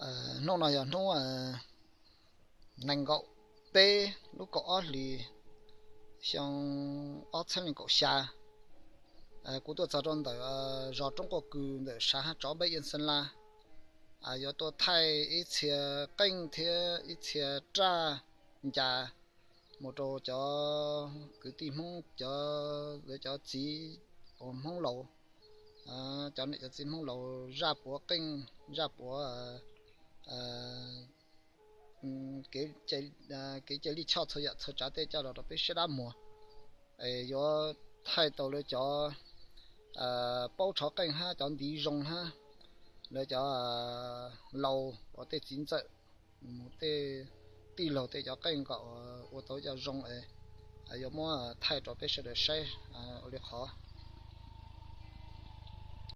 Hnub no yog hnub nees nkaum peb lub kaum ob hlis xyoo ob txhiab nees nkaum xya. Kuv tuaj txog rau ntawm zos Roob Quaj Kws ntawm sav Hab Tsov npab Yeej Xeeb Laj, yuav tuaj thaij ib txhia qeej thiab ib txhia raj ncas mus rau cov kwv tij Hmoob, cov, cov txiv, Hmoob laus, cov niam cov txiv Hmoob laus zaj puav qeej, zaj puav kev, kev cai lij choj txhua yam txhua tsav tej coj los rau peb saib dab muag. Es yuav thaij tau lawv cov paub tshov qeej hab cov ntiv zoo hab lawv cov laus uas tej txiv ntxawm, tej tij laug tej cov qeej kom ua tau cov zoo es yuav muab thaij rau peb sawv daws saib ua li qhov.